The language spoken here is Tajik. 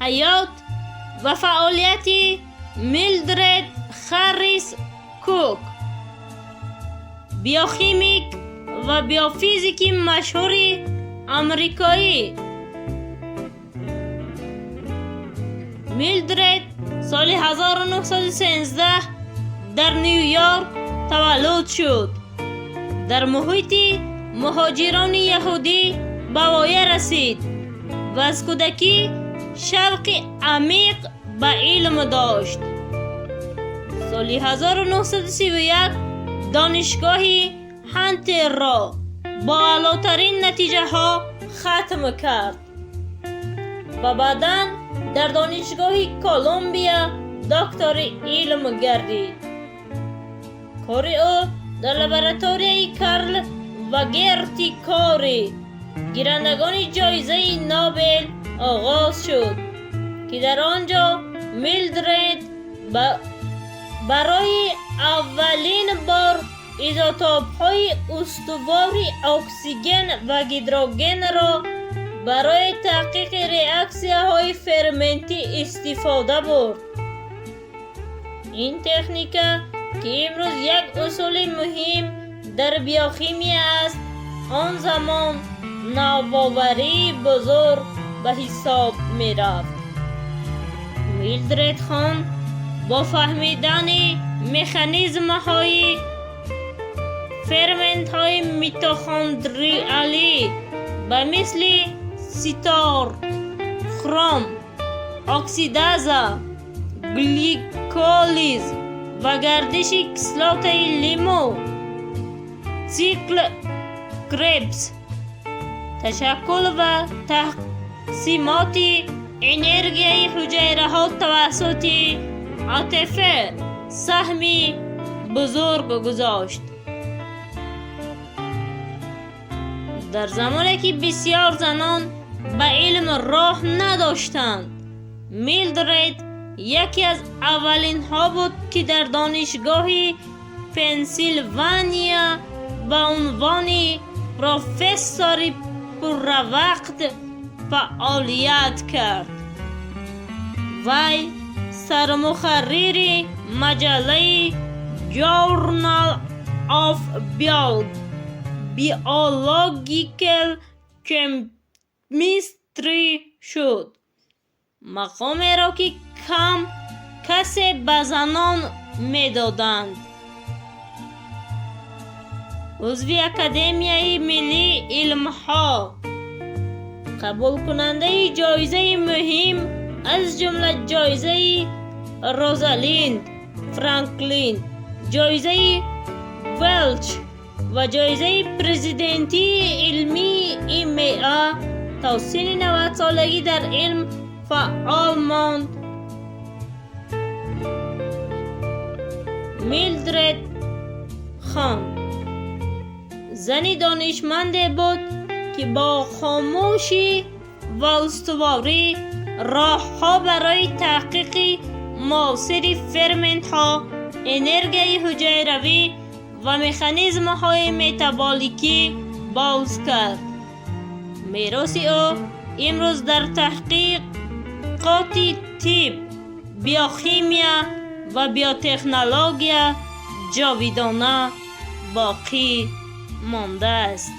Ҳаёт ва фаъолияти Милдред Харрис Кук, биохимик ва биофизики машҳури амрикоӣ. Милдред соли 1913 дар Ню-Йорк таваллуд шуд. Дар муҳити муҳоҷирони яҳудӣ ба воя расид ва аз кӯдакӣ шавқи амиқ ба илм дошт. Соли 1931 донишгоҳи Ҳантерро бо аълотарин натиҷаҳо хатм кард ва баъдан дар донишгоҳи Колумбия доктори илм гардид. Кори ӯ дар лабораторияи Карл ва Герти Кори, гирандагони ҷоизаи Нобел, оғоз шуд, ки дар он ҷо Милдред барои аввалин бор изотопҳои устувори оксиген ва гидрогенро барои таҳқиқи реаксияҳои ферментӣ истифода бурд. Ин техника, ки имрӯз як усули муҳим дар биохимия аст, он замон навоварии бузург ба ҳисоб мерафт. Милдред Хон бо фаҳмидани механизмҳои ферментҳои митохондриалӣ ба мисли цитохром оксидаза, гликолиз ва гардиши кислотаи лимӯ, цикл Кребс, ташаккул ва тақсимоти энергияи ҳуҷайраҳо тавассути АТФ саҳми бузург гузошт. Дар замоне ки бисёр занон ба илм роҳ надоштанд, Милдред яке аз аввалинҳо буд, ки дар донишгоҳи Пенсилвания ба унвони профессори пурравақт фаъолият кард. Вай сармуҳаррири маҷаллаи Journal of Biological Chemistry шуд, мақомеро, ки кам касе ба занон медоданд. Узви Академияи миллии илмҳо, қабулкунандаи ҷоизаи муҳим, аз ҷумла ҷоизаи Розалинд Франклин, ҷоизаи Велч ва ҷоизаи президентии илмии ИМА, то синни 90-солагӣ дар илм фаъол монд. Милдред Хон зани донишманде буд, ки бо хомӯшӣ ва устуворӣ роҳҳо барои таҳқиқи муосири ферментҳо, энергияи ҳуҷайравӣ ва механизмҳои метаболикӣ боз кард. Мероси ӯ имрӯз дар таҳқиқоти тиб, биохимия ва биотехнология ҷовидона боқӣ мондааст.